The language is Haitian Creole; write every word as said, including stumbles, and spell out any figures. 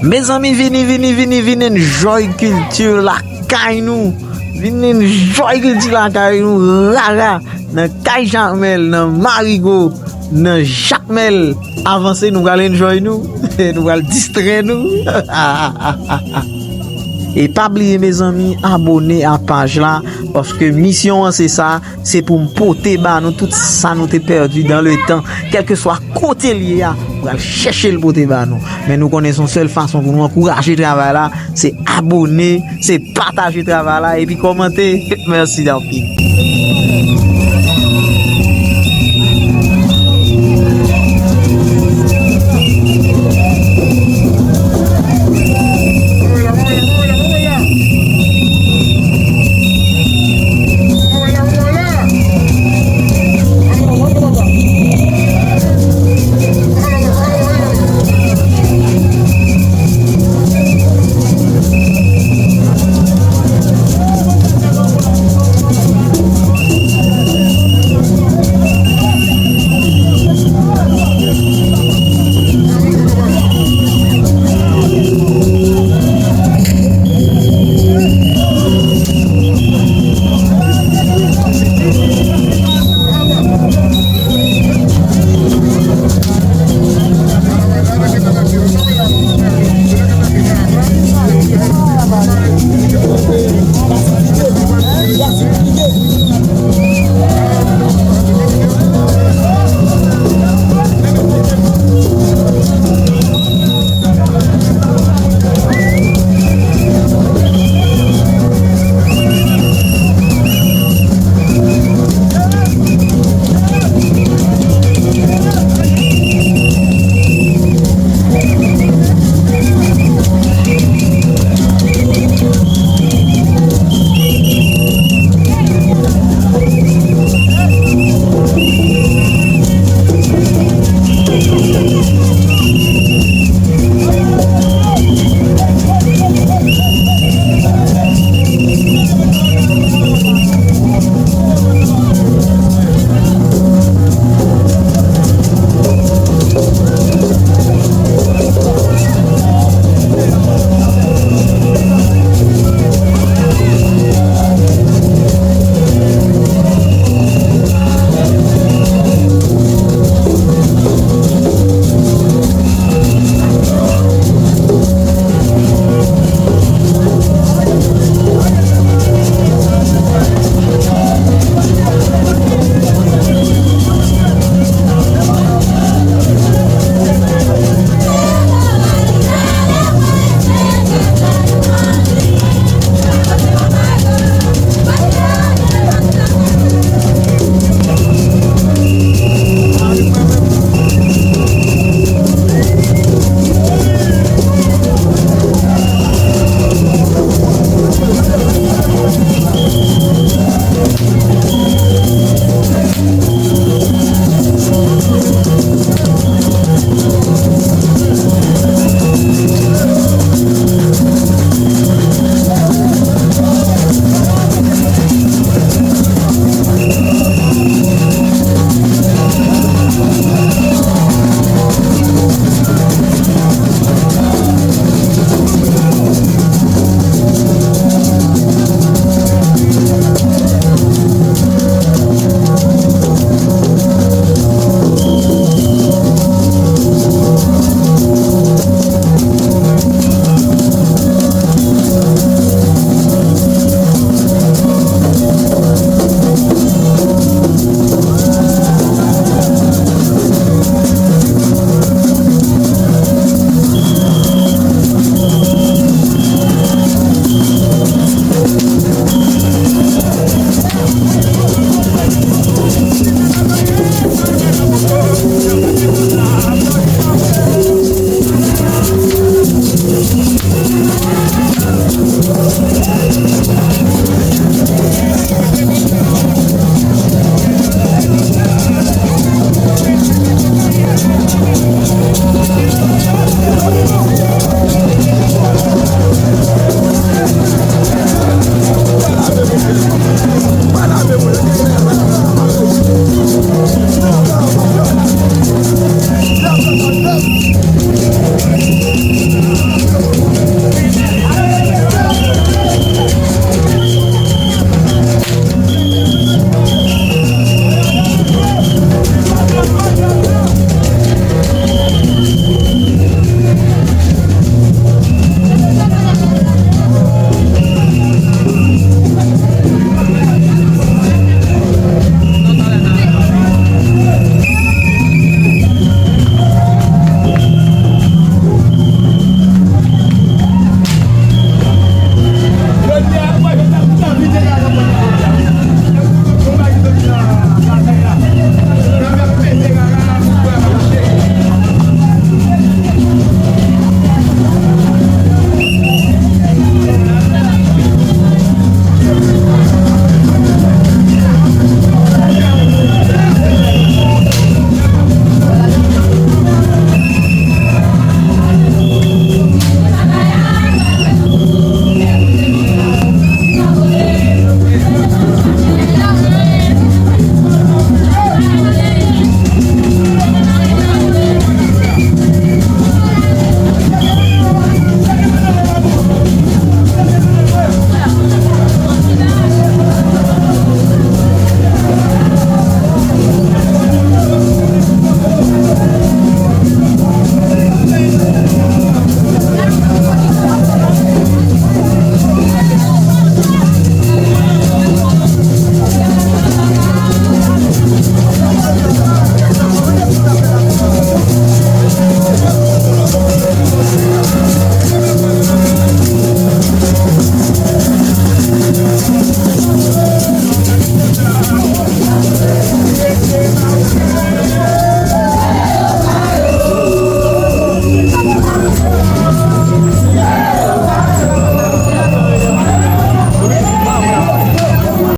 Mezanmi, vini, vini, vini, vin enjoy kilti lakay nou. Vin enjoy kilti lakay nou, rara. Nan kay Jamèl, nan Marigo, nan Jakmèl. Avanse, nou pral enjoy nou. Nou pral distrè nou. E pa bliye, mezanmi, abone a paj la, paske misyon an se sa, se pou m pote ba nou tout sa nou te pèdi dan le tan, kèlkeswa kote l ye a, m pral chèche l pote ba nou. Men nou konnen se yon sèl fason pou nou ankouraje travay la, se abone, se pataje travay la, epi kòmante. Mèsi anpil.